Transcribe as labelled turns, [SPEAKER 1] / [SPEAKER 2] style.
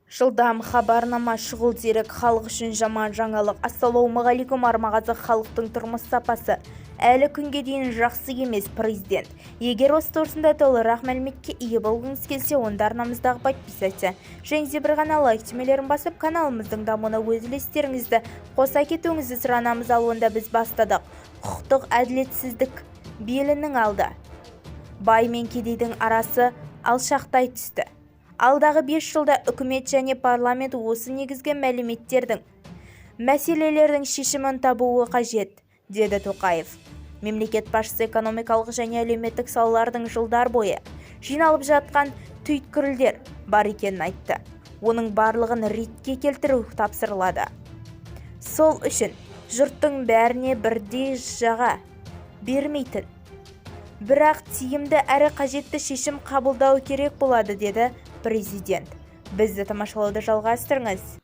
[SPEAKER 1] Жылдам хабарнама, шұғыл дерек, халық үшін жаман жаңалық. Ассалаумағалейкум, армағазы! Халықтың тұрмыс сапасы әлі күнге дейін жақсы емес. Президент. Егер осы турасында толығырақ мәліметке ие болғыңыз келсе, онда арнамыздағы подписаться және де бір ғана лайк түймелерін басып, каналымыздың дамуына өз үлестеріңізді қоса кетуіңізді сұранамыз. Ал онда біз бастадық. Құқықтық әділетсіздік белінің алды. Бай мен кедейдің арасы алшақтай түсті. Алдағы 5 жылда үкімет және парламент осы негізгі мәліметтердің, мәселелердің шешімін табуы қажет, деді Тоқаев. Мемлекет басшысы экономикалық және әлеуметтік салалардың жылдар бойы жиналып жатқан түйткілдер бар екенін айтты. Оның барлығын ретке келтіру тапсырылады. Сол үшін жұрттың бәріне бірдей жаға бермейтін, бірақ тиімді әрі қажетті шешім қабылдау керек болады, деді президент. Бізді тамашалауды жалғастырыңыз.